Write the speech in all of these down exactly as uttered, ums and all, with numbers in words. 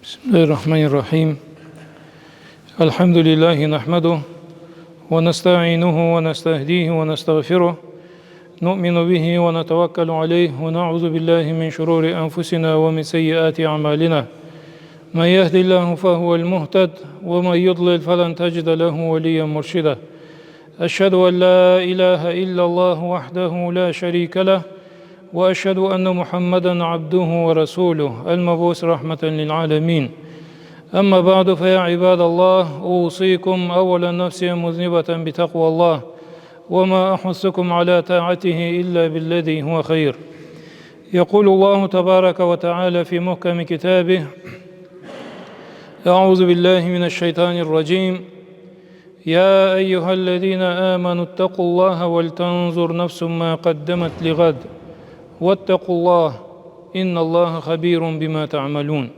بسم الله الرحمن الرحيم. الحمد لله نحمده ونستعينه ونستهديه ونستغفره. نؤمن به ونتوكل عليه ونعوذ بالله من شرور أنفسنا ومن سيئات أعمالنا. من يهد الله فهو المهتد ومن يضلل فلن تجد له وليا مرشدا. أشهد أن لا إله إلا الله وحده لا شريك له، وأشهد أن محمدا عبده ورسوله المبعوث رحمة للعالمين. أما بعد، فيا عباد الله، أوصيكم أولا نفسي مذنبة بتقوى الله، وما أحثكم على طاعته إلا بالذي هو خير. يقول الله تبارك وتعالى في محكم كتابه: أعوذ بالله من الشيطان الرجيم. يا أيها الذين آمنوا اتقوا الله ولتنظر نفس ما قدمت لغد واتقوا الله إن الله خبير بما تعملون.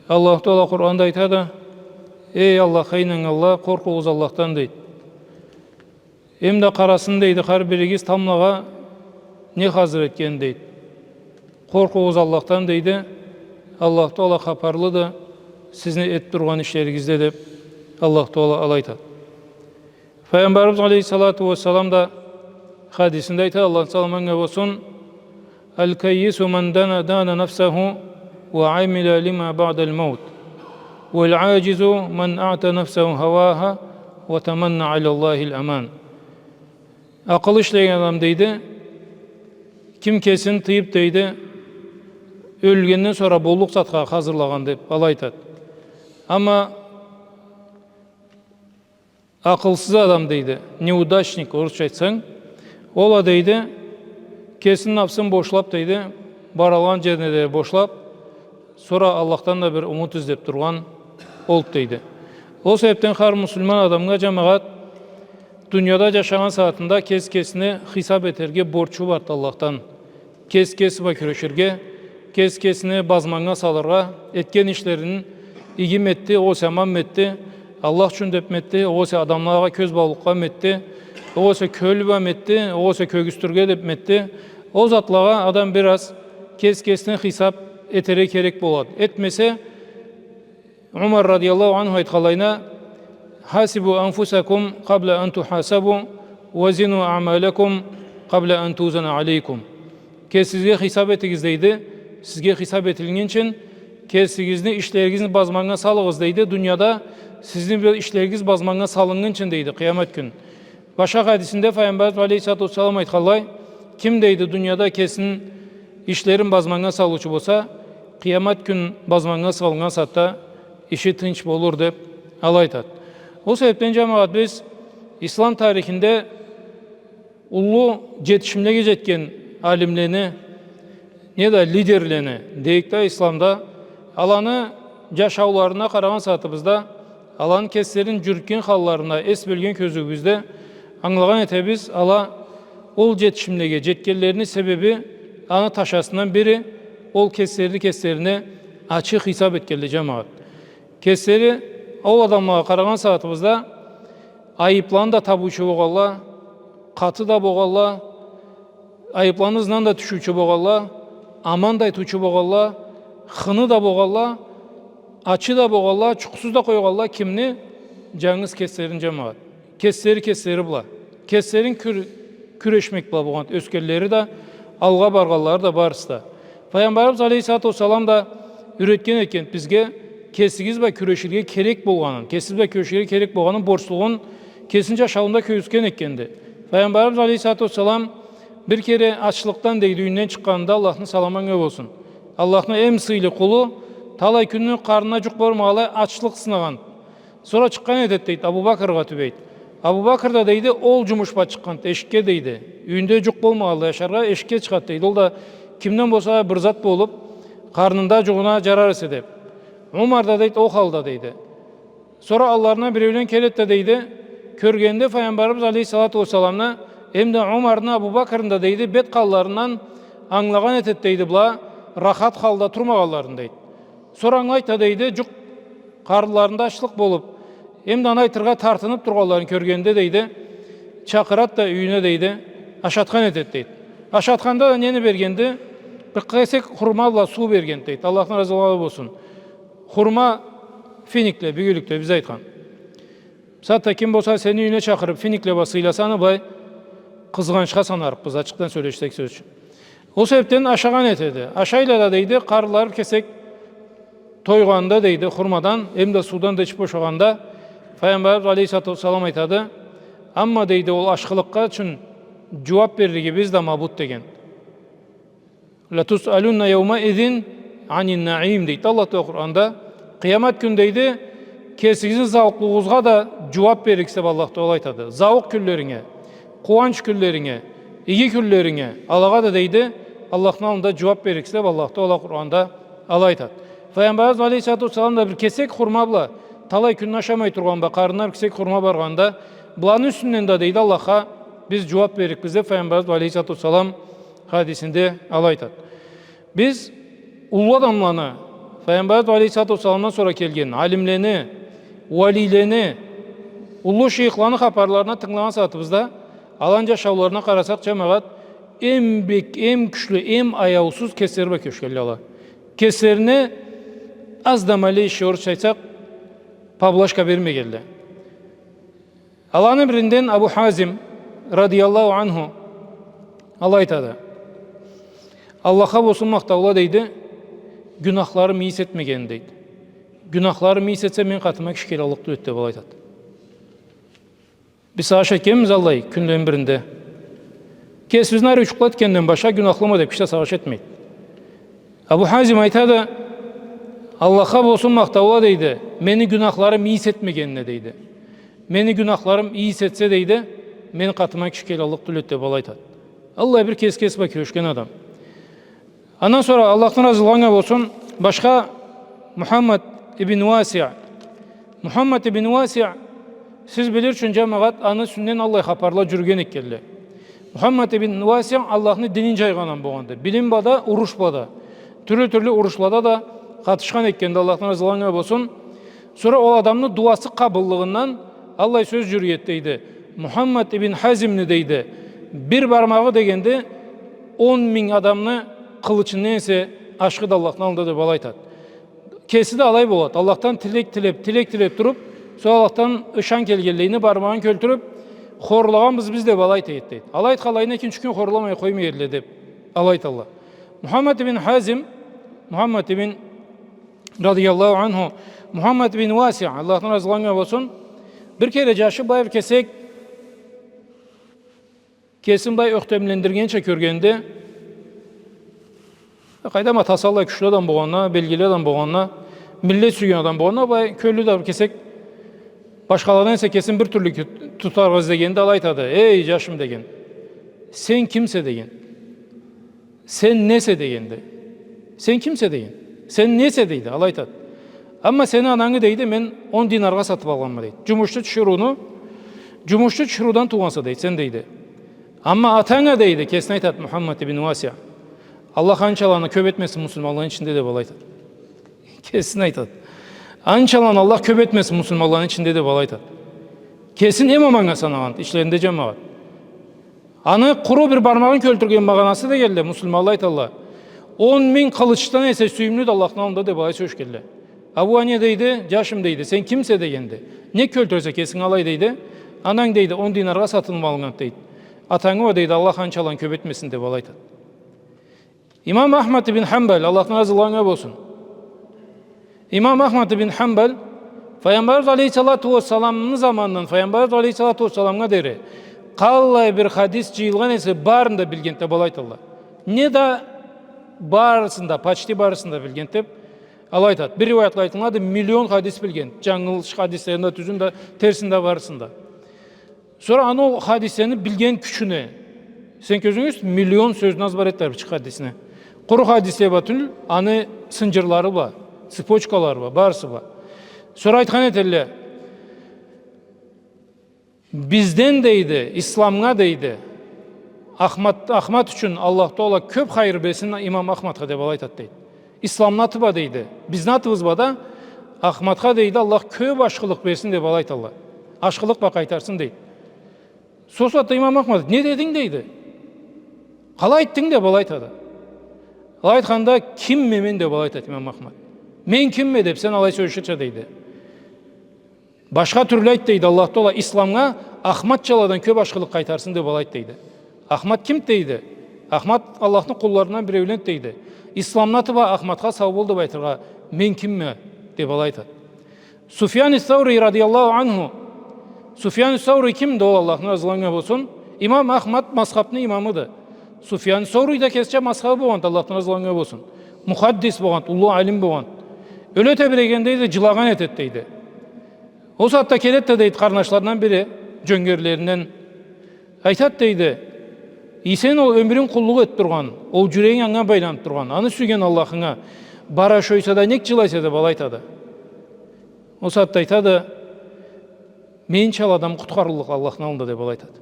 Аллаху Таала Къуранда айтады: «Эй Аллахха ийнаннганла, къоркъугъуз Аллахдан», — дейди. Эм да къарасын, дейди, хар биригиз тамблагъа не хазыр этген, дейди. Къоркъугъуз Аллахдан, дейди. Аллаху Таала хапарлыды сизни этип тургъан ишлеригизде, деп Аллаху Таала алай айтады. Файгъамбарыбыз алейхиссалату уассалам да хадисинде айтады, Аллахны саламы анга болсун: «الكيس من دان، دان نفسه وعمل لما بعد الموت. والعاجز من أعطى نفسه هواها وتمنى على الله الأمان». Акъыллы ишлеген адам, дейди, ким кесин тыйып, дейди, ёлгенден сора боллукъ затха хазырлагъан, деп алай айтады. Амма акъылсыз адам, дейди, неудачник, орусча айтсанг, ол а, дейди, кесини напсын бошлап, дейди, баралгъан жерине да бошлап, сора Аллахдан да бир умут излеп тургъан олду, дейди. Ол себепден хар муслиман адамгъа, жамагъат, дунияда жашагъан сагъатында кеси кесине хисап этерге борчу барды Аллахдан. Кеси кеси бла кюреширге, кеси кесини базманнга салыргъа, этген ишлерин игими этди, огъесе аманмы этди, Аллах ючюн депми этди, огъесе адамлагъа кёз баулукъгъамы этди, огъесе кёлю бламы этди, огъесе кёргюзтюрге депми этди. Ол затлагъа адам бир аз кеси кесине хисап этерге керек болады. Этмесе, Умар радияллаху анху айтханлайына: «حاسبوا أنفسكم قبل أن تحاسبوا وزنوا أعمالكم قبل أن توزن عليكم». Кесигизге хисап этигиз, дейди, сизге хисап этилгинчи, кесигизни ишлеригизни базманнга салыгъыз, дейди, дунияда сизни бир ишлеригиз базманнга салыннгынчы, дейди, къыямат кюн. Башха хадисинде Файгъамбарыбыз алейхиссалату уассалам айтханлай: «Ким, — дейди, — дунияда кесини ишлерин базманнга салыучу болса, къыямат кюн базманнга салыннган сагъатда иши тынч болур», — деп алай айтады. Ол себепден, жамагъат, биз ислам тарихинде уллу жетишимлеге жетген алимлени, неда лидерлени дейик да исламда, аланы жашауларына къарагъан сагъатыбызда, аланы кеслерин жюрютген халларына эс бёлген кёзюуюбюзде англагъан этебиз, ала ол жетишимлеге жетгенлерини себеби, аны ташасындан бири, ол кеслерини кеслерине ачыкъ хисап этгенле, жамагъат. Кеслери ол адамлагъа къарагъан сагъатыбызда, айыпланы да табыучу болгъанла, къаты да болгъанла, айыпланы ызындан да тюшюучю болгъанла, аман да айтыучу болгъанла, хыны да болгъанла, ачы да болгъанла, жукъусуз да къойгъанла кимни? Жангыз кеслерин, жамагъат. Кеслери кеслери бла. Кеслерин кюр-, кюрешмек бла болгъан ёсгенлери да, алгъа баргъанлары да, барысы да. Файгъамбарыбыз алейхиссалату уассалам да юретген экен бизге кесигиз бла кюреширге керек болгъанын, кесигиз бла кюреширге керек болгъанын, борчлугъун кесини жашауунда кёргюзтген экенди. Файгъамбарыбыз алейхиссалату уассалам бир кере ачлыкъдан, дейди, юйюнден чыкъгъанында, Аллахны саламы анга болсун, Аллахны эм сыйлы къулу, талай кюнню къарнына жукъ бармагъанлай ачлыкъ сынагъан. Сора чыкъгъан этеди, дейди, Абу Бакргъа тюбейди. Абу Бакр да, дейди, ол жумуш бла чыкъгъан эшикге, дейди. Юйюнде жукъ болмагъанлай ашаргъа, эшикге чыгъады, дейди. Ол да кимден болса бир зат болуп, къарнында жугъуна жарар эсе деп. Умар да, дейди, ол халда, дейди. Сора алларындан биреулен келеди да, дейди, кёргенинде Файгъамбарыбыз алейхиссалату уассаламны, эм да Умарны, Абу Бакрны да, дейди, бет халларындан англагъан этеди, дейди, была рахат халда турмагъанларын, дейди. Сора ангылайды да, дейди, жукъ, къарынларында ачлыкъ болуп, эм да аны айтыргъа тартынып тургъанларын кёргенде, дейди, чакъырады да юйюне, дейди, ашатхан этеди, дейди. Ашатханда да нени бергенди? Бир кесек хурма бла суу бергенди, дейди. Аллахдан разылыкъ болсун. Хурма, финикле, бюгюнлюкде биз айтхан. Сагъатда ким болса сени юйюнге чакъырып, финикле бла сыйласа, аны былай къызгъанчха санарыкъбыз, ачыкъдан сёлешсек сёз ючюн. Ол себепден ашагъан этеди. Ашайла да, дейди, къарынлары бир кесек тойгъанда, дейди, хурмадан, эм да суудан да ичип бошагъанда, Файгъамбарыбыз алейхиссалату уассалам айтады: «Амма, — дейди, — ол ашхылыкъгъа ючюн джууап берлигибиз да ма бу», — деген. «Латусъалунна яумаизин анин наим», — дейди Аллах Тааля Къуранда. Къыямат кюн, дейди, кесигизни зауукълугъугъузгъа да джууап берликсиз деп Аллах Тааля айтады. Зауукъ кюнлеринге, къууанч кюнлеринге, иги кюнлеринге, алагъа да, дейди, Аллахны аллында джууап берликсиз деп Аллах Тааля Къуранда алай айтады. Файгъамбарыбыз алейхиссалату уассалам да бир кесек хурма бла, талай кюнню ашамай тургъан бла, къарнына бир кесек хурма баргъанда, буланы юсюнден да, дейди, Аллахха биз джууап берликбиз деп Файгъамбарыбыз алейхиссалату уассалам хадисинде алай айтады. Биз уллу адамланы, Файгъамбарыбыз алейхиссалату уассаламдан сора келген алимлени, уалийлени, уллу шейхланы хапарларына тынгылагъан сагъатыбызда, аланы джашауларына къарасакъ, джамагъат, эм бек, эм кючлю, эм аяусуз кеслери бла кюрешгенле ала. Кеслерине аз да малейший, орусча айтсакъ, поблажка бермегенле. Аланы биринден Абу Хазим, радыяллаху анху, алай айтады: «Аллахха болсун махтаула, — дейди, — гюнахларым ийис этмегенни, — дейди. — Гюнахларым ийис этсе, мени къатыма киши келаллыкъ тюлдю», — деп алай айтады. Биз сагъыш этгенбиз аллай кюнлени биринде. Кесибизни ары учукъла этгенден башха гюнахлыма деп киши да сагъыш этмейди. Абу Хазим айтады: «Аллахха болсун махтаула, — дейди, — мени гюнахларым ийис этмегенине, — дейди. — Мени гюнахларым ийис этсе, — дейди, — мени къатыма киши келаллыкъ тюлдю», — деп алай айтады. Аллай бир кес-кес бла кюрешген адам. Андан сора, Аллахдан разылыкъ анга болсун, башха Мухаммад ибн Уасиъ. Мухаммад ибн Уасиъ, сиз билир ючюн, джамагъат, аны юсюнден аллай хапарла джюрюген этгенле. Мухаммад ибн Уасиъ Аллахны динин джайгъан адам болгъанды. Билим бла да, уруш бла да. Тюрлю-тюрлю урушлада да къатышхан этгенди, Аллахдан разылыкъ анга болсун. Сора ол адамны дуасы къабыллыгъындан аллай сёз джюрюеди, дейди. Мухаммад ибн Хазимни, дейди, бир бармагъы, дегенди, он минг адамны къылычындан эсе ашхыды Аллахны аллында, деп алай айтады. Кеси да алай болады. Аллахдан тилек тилеп, тилек тилеп туруп, сора Аллахдан ышан келгенлейни бармагъын кёлтюрюп, хорлагъанбыз биз, деп алай айтады, дейди. Алай айтханлайына экинчи кюн хорламай къоймай эдиле, деп алай айталла. Мухаммад ибн Хазим, Мухаммад ибн, радыяллаху анху, Мухаммад ибн Уасиъ, Аллахдан разылыкъ анга болсун, бир кере джашы былай бир кесек кесин былай ёхтемлендиргенча кёргенде, къайдам, атасы аллай кючлю адам болгъанына, белгили адам болгъанына, миллет сюйген адам болгъанына, былай кёлю да бир кесек башхаладан эсе кесин бир тюрлю ту-, тутаргъа излегенде, алай айтады: «Эй, джашым, — деген, — сен кимсе?» — деген. «Сен несе?» — дегенди. «Сен кимсе?» — деген. «Сен несе?» — дейди, алай айтады. «Амма сени анангы, — дейди, — мен он динаргъа сатып алгъанма», — дейди. Джумушчу тиширыуну, джумушчу тиширыудан туугъанса, — дейди, — сен», — дейди. «Амма атанг а», — дейди, кесине айтады Мухаммад ибн Уасиъ. «Аллах анчаланы кёп этмесин муслиманланы ичинде», — деп алай айтады. Кесине айтады. «Анчаланы Аллах кёп этмесин муслиманланы ичинде», — деп алай айтады. Кесин эм аманнга санагъан ишлеринде, джамагъат. Аны къуру бир бармагъын кёлтюрген магъанасы, дегенле, муслиманла айталла, он минг къылычдан эсе сюйюмлюдю Аллахны аллында, деп алай сёлешгенле. «А бу а не?» — дейди, «Джашым, — дейди, — сен кимсе?» — дегенди. «Нек кёлтюресе кесинги алай?» — дейди. «Ананг, — дейди, — он динаргъа сатылып алыннган», — дейди. «Атангы уа, — дейди, — Аллах анчаланы кёп этмесин», — деп алай айтады. Имам Ахмад ибн Ханбал, Аллахдан разылыкъ анга болсун. Имам Ахмад ибн Ханбал, Файгъамбарыбыз алейхиссалату уассаламны заманындан Файгъамбарыбыз алейхиссалату уассаламгъа дери къаллай бир хадис джыйылгъан эсе, барын да билгенди, деп алай айталла. Не да барысын да, почти барысын да билгенди, деп алай айтады. Бир риуаятла айтылады, миллион хадис билгенди. Джангылыш хадислерин да, тюзюн да, терсин да, барысын да. Сора аны ол хадислени билген кючюне, сен кёзюнге кёргюз, миллион сёзню азбар этдиле бир хадисни. Къуру хадисле бла тюл, аны сынджырлары бла, цепочкалары бла, барысы бла. Сора айтхан этелле: «Бизден, — дейди, — исламгъа, — дейди, — Ахмад, Ахмад ючюн Аллах Тааля кёп хайыр берсин имам Ахмадха», — деп алай айтады, дейди. «Исламны аты бла, — дейди, — бизни атыбыз бла да Ахмадха, — дейди, — Аллах кёп ашхылыкъ берсин», — деп алай айталла. «Ашхылыкъ бла къайтарсын», — дейди. Сора айтады имам Ахмад: «Не дединг?» — дейди. «Къалай айтдынг?» — деп алай айтады. Алай айтханда: «Кимме мен?» — деп алай айтады имам Ахмад. Мен кимме деп, сен алай сёлеширча, дейди. Башха тюрлю айт, дейди, Аллах Таала исламгъа ахматчаладан кёп ашхылыкъ къайтарсын деп алай айт, дейди. Ахмат кимди, дейди? Ахмат Аллахны къулларындан биреуленди, дейди. Исламны аты бла Ахматха сау бол деп айтыргъа, мен кимме деп алай айтады. Суфьян ис-Саури радияллаху анху. Суфьян ис-Саури кимди ол, Аллахны разылыгъы анга болсун? Имам Ахмат мазхабны имамыды. Суфьян ис-Саури да кесича мазхабы болгъанды, Аллахны разылыгъы анга болсун. Мухаддис болгъанды, уллу алим болгъанды. Ёле тебирегенде да джылагъан этеди, дейди. Ол сагъатда келеди да, дейди, къарнашларындан бири, джёнгерлеринден. Айтады, дейди, и сен ол ёмюрюнг къуллукъ этиб тургъан, ол джюрегинг анга байланыб тургъан, аны сюйген Аллахынга бара ошойса да, нек джылайса деп алай айтады. Ол сагъатда айтады, меничала адам къутхарыллыкъ Аллахны аллында деп алай айтады.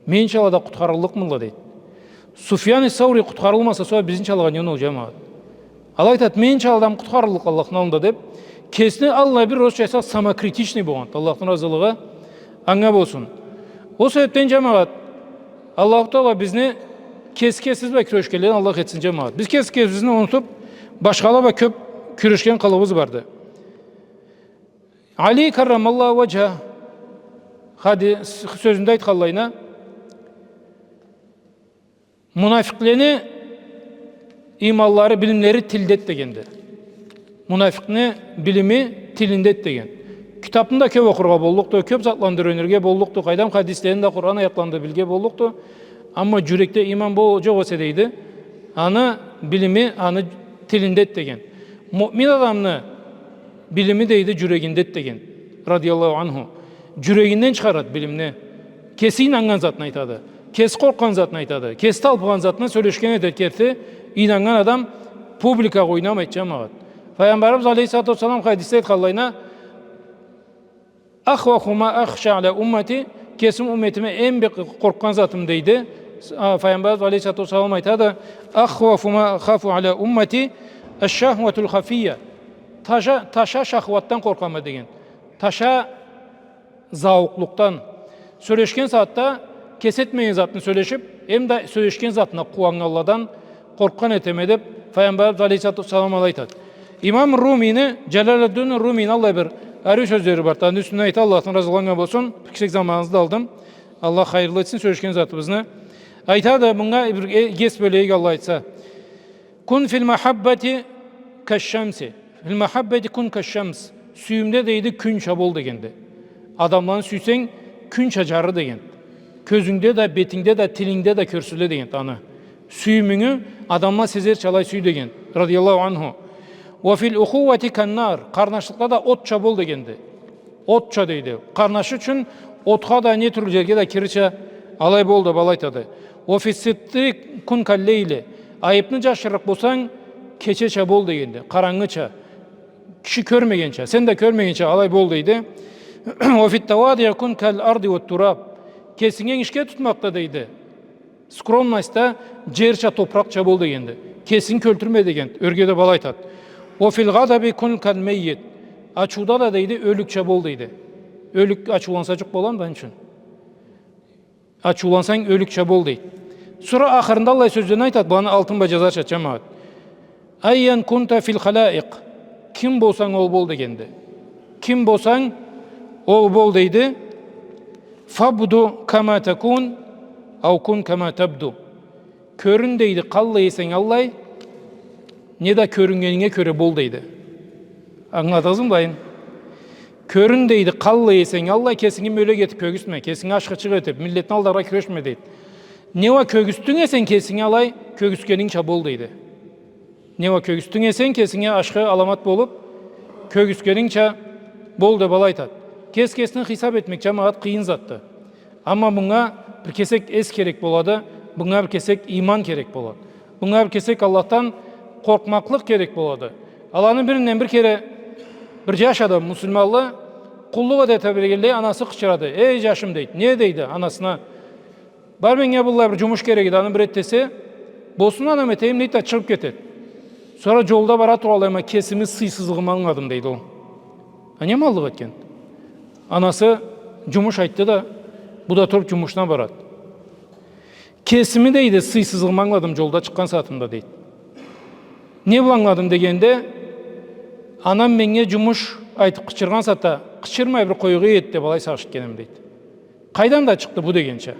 Меничала да къутхарыллыкъмыдыла, дейди. Суфьян ис-Саури къутхарылмаса, сора бизничалагъа не боллукъду, джамагъат? Алай айтады, меничала адам къутхарыллыкъ Аллахны аллында деп, кесини аллай бир, орусча айтсакъ, самокритичный болгъанды. Аллахны разылыгъы анга болсун. Ол себебден, джамагъат, Аллаху Таала бизни кеси-кесибиз бла кюрешгенледен Аллах этсин, джамагъат. Биз кеси-кесибизни унутуб, башхала бла кёб кюрешген къылыгъыбыз барды. Али каррамаллаху ваджха хади-, сёзюнде айтханлайына, мунафикълени иманлары, билимлери тилдеди дегенди. Мунафикъни билими тилиндеди деген. Китабны да кёб окъургъа боллукъду, кёб затланы да юренирге боллукъду, къайдам, хадислени да, Къуран аятланы да билирге боллукъду. Амма джюрекде иман бол-, джокъ эсе, дейди, аны билими аны тилиндеди деген. Муъмин адамны билими, дейди, джюрегиндеди деген, радияллаху анху. Джюрегинден чыгъарады билимни. Кеси ийнаннган затын айтады. Кеси къоркъгъан затын айтады. Кеси талпыгъан затын сёлешген этеди керти. Ийнаннган адам публикагъа ойнамайды, джамагъат. Файгъамбарыбыз алейхиссалату уассалам хадисде айтханлайына, «Ахвафу ма ахша аля уммати», кесим умметиме эм бек къоркъгъан затым, дейди. А, Файгъамбарыбыз алейхиссалату уассалам айтады, «Ахвафу ма ахафу аля уммати аш-шахватул хафия». Таша, таша шахватдан къоркъама деген. Таша зауукълукъдан. Сёлешген сагъатда кеси этмеген затны сёлешиб, эм да сёлешген затына къууаннганладан къоркъгъан этеме деп, Файгъамбарыбыз алейхиссалату уассалам алай айтады. Имам Румини, Джалалуддин Румини аллай бир ариу сёзлери барды. Аны юсюнден айта, Аллахдан разы болгъан болсун. Бир кесек заманыгъызны да алдым. Аллах хайырлы этсин сёлешген затыбызны. Айтады, мынга бир, э, эс бёлейик, Аллах айтса. «Кун фил махаббати кашшамси». «Фил махаббати кун кашшамс». Сюйюмде, дейди, кюнча бол дегенди. Адамланы сюйсенг, кюнча джары деген. Кёзюнгде да, бетингде да, тилингде да кёрсюле деген аны. Сюйюмюнгю адамла сезерча алай сюй деген, радияллаху анху. «Уа фил ухуввати каннар». Къарнашлыкъда да отча бол дегенди. Отча, дейди. Къарнашы ючюн отха да, не тюрлю джерге да кирирча алай бол деп алай айтады. «Уа фис ситри кун каллейли». Айыбны джашырырыкъ болсанг, кечеча бол дегенди. Къарангыча. Киши кёрмегенча, сен да кёрмегенча алай бол, дейди. «Уа фит тавадиъ кун кал арди уат тураб». Кесинги энгишге тутмакъда, дейди, скромностьда джерча, топуракъча бол дегенди. Кесинги кёлтюрме деген, ёрге да алай айтады. «Уа фил гъадаби кун кал меййит». Ачыуда да, дейди, ёлюкча бол, дейди. Ёлюк ачыуланса джукъ боламыды, аны ючюн. Ачыулансанг, ёлюкча бол, дейди. Сора ахырында аллай сёзлени айтады, буланы алтын бла джазарча, джамагъат. «Айян кунта фил халаикъ». Ким болсанг, ол бол дегенди. Ким болсанг, ол бол, дейди. «Фабду кама такун, ау кун кама табду». Кёрюн, дейди, къаллай эсенг аллай, неда кёрюннгенинге кёре бол, дейди. Ангыладыгъызмы былайын? Кёрюн, дейди, къаллай эсенг аллай, кесинги мёлек этиб кёргюзтме, кесинги ашхычыкъ этиб, миллетни алдаргъа кюрешме, дейди. Не уа кёргюзтдюнг эсенг кесинги алай, кёргюзтгенингча бол, дейди. Не уа кёргюзтдюнг эсенг кесинги ашхы аламат болуб, кёргюзтгенингча бол деб алай айтады. Кес-кесни хисаб этмек, джамагъат, къыйын затды. Амма мынга бир кесек эс керек болады, мынга бир кесек иман керек болады. Мынга бир кесек Аллахдан къоркъмакълыкъ керек болады. Аланы биринден бир кере бир джаш адам, муслиманлы, къуллукъ эте тебрегенлей, анасы къычырады. «Эй, джашым», — дейди. «Не?» — дейди анасына. «Бар, меннге быллай бир джумуш керек эди, аны бир эт», — десе, «Болсун, анам, этейим», — дейди да, чыгъыб кетеди. Сора джолда бара тургъанлай, ма кесими сыйсызлыгъымы ангыладым, дейди ол. А не аманлыкъ этген? Анасы джумуш айтды да, бу да туруб джумушуна барады. Кесими, дейди, сыйсызлыгъымы ангыладым джолда чыкъгъан сагъатымда, дейди. Не бла ангыладым дегенде, Анам меннге джумуш айтыб къычыргъан сагъатда, къычырмай бир къоюгъа эди деб алай сагъыш этгенме, дейди. Къайдан да чыкъды бу дегенча.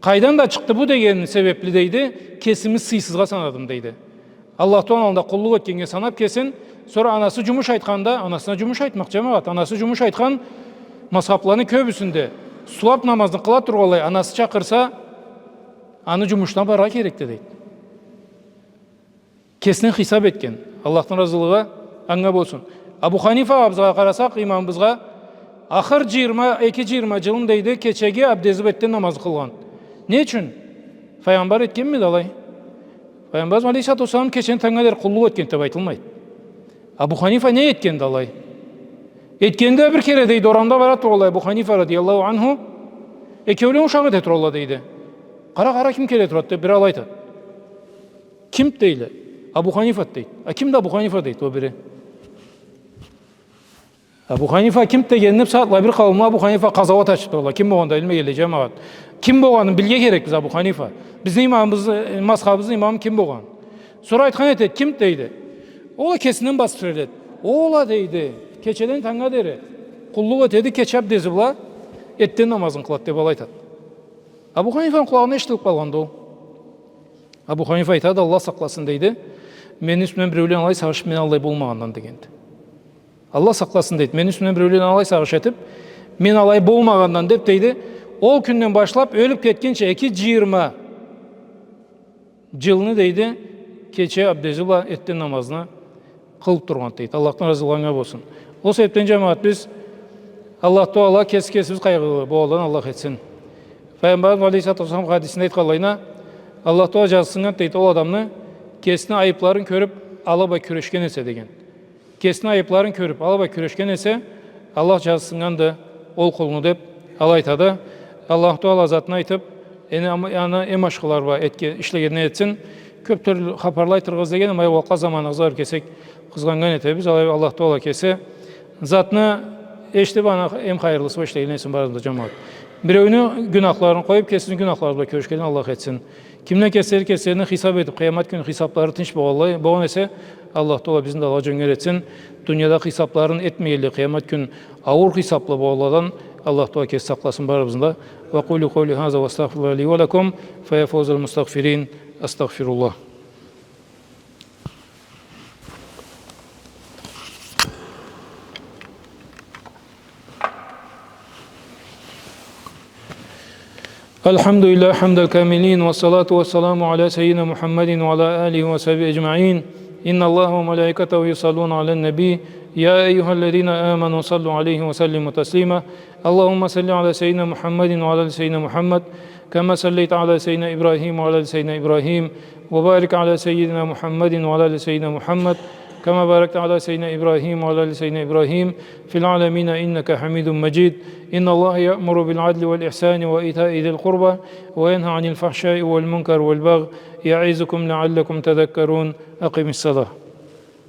Къайдан да чыкъды бу дегени себебли, дейди, кесими сыйсызгъа санадым, дейди. Аллаху Тааланы аллында къуллукъ этгеннге санаб кесин, сора анасы джумуш айтханда, анасына джумуш айтмакъ, джамагъат, анасы джумуш айтхан мазхабланы кёбюсюнде, сууаб намазны къыла тургъанлай, анасы чакъырса, аны джумушуна барыргъа керекди, дейди. Кесин хисаб этген. Аллахдан разылыгъы анга болсун. Абу Ханифагъа бизге къарасакъ, имамыбызгъа, ахыр джыйырма, эки джыйырма джылын, дейди, кечеги абдези бла эртден намазны къылгъан. Не ючюн? Файгъамбар этгенмиди алай? Файгъамбар алейхиссалату уассалам кечеден тангнга дери къуллукъ этген деб айтылмайды. Абу Ханифа не этгенди алай? Этгенде бир кере, дейди, орамда бара тургъанлай Абу Ханифа радияллаху анху, экеулен ушакъ эте тургъанла, дейди. Къара, къара, ким келе турады деб, бири алай айтады. Кимди, дейле? Абу Ханифа, дейди. А кимди Абу Ханифа, дейди ол бири. Абу Ханифа кимди дегенни, бусагъатлай бир къауумла Абу Ханифа къазауат ачыб тургъанла. Ким болгъанын да билмегенлей, джамагъат. Ким болгъанын билирге керекбиз Абу Ханифа. Бизни имамыбыз, э, мазхабыбызны имамы ким болгъан? Сора айтхан этеди, кимди, дейди. Ол а кесинден басыб сюреледи. Ол а, дейди, кечеден тангнга дери къуллукъ этеди кече абдези бла, эртден намазын къылады деб алай айтады. Абу Ханифаны къулагъына эшитилиб къалгъанды ол. Абу Ханифа айтады, Аллах сакъласын, дейди, мени юсюмден биреулен алай сагъыш этиб, мен аллай болмагъандан, дегенди. Аллах сакъласын, дейди, мени юсюмден биреулен алай сагъыш этиб, мен алай болмагъандан деб, дейди, ол кюнден башлаб, ёлюб кетгинчи эки джыйырма джылны, дейди, кече абдези бла эртден намазны къылыб тургъанды, дейди. Аллахдан разылыгъы анга болсун. Ол себебден, джамагъат, биз Аллах Таала кеси-кесибиз къайгъылы болгъанладан Аллах этсин. Файгъамбарыбыз алейхиссалату уассалам хадисинде айтханлайына, Аллах Таала джазыкъсыннганды, дейди, ол адамны кесини айыбларын кёрюб, ала бла кюрешген эсе, деген. Кесини айыбларын кёрюб, ала бла кюрешген эсе, Аллах джазыкъсыннганды ол къулну деб алай айтады. Аллаху Таала затын айтыб, эне, ам-, аны эм ашхылары бла этге-, ишлегенден этсин. Кёб тюрлю хапарла айтыргъа излегенме, амма уакътыгъызны, заманыгъызны бир кесек къызгъаннган этебиз. Алай Аллах Таала кеси затны эшитиб, аны эм хайырлысы бла ишлегенден этсин барыбызны да, джамагъат. Биреуню гюнахларын къоюб, кесини гюнахлары бла кюрешгенден Аллах этсин. Кимле кеслери кеслерини хисаб этиб, къыямат кюн хисаблары тынч болгъанлай, болгъан эсе, Аллах Таала бизни да алгъа джёнгер этсин. Дунияда хисабларын этмегенлей, къыямат кюн ауур хисаблы болгъанладан Аллах Таала кеси сакъласын барыбызны да. وأقول قولي هذا وأستغفر الله لي ولكم، فيا فوز المستغفرين. أستغفر الله. الحمد لله حمد الكاملين، والصلاة والسلام على سيدنا محمد وعلى آله وصحبه أجمعين. إن الله وملائكته يصلون على النبي، يا أيها الذين آمنوا صلوا عليه وسلموا تسليما. اللهم صل على سيدنا محمد وعلى آل سيدنا محمد، كما صليت على سيدنا إبراهيم وعلى آل سيدنا إبراهيم، وبارك على سيدنا محمد وعلى آل سيدنا محمد، كما باركت على سيدنا إبراهيم وعلى آل سيدنا إبراهيم في العالمين إنك حميد مجيد. إن الله يأمر بالعدل والإحسان وإيتاء ذي القربى وينهى عن الفحشاء والمنكر والبغي يعظكم لعلكم تذكرون. أقم الصلاة.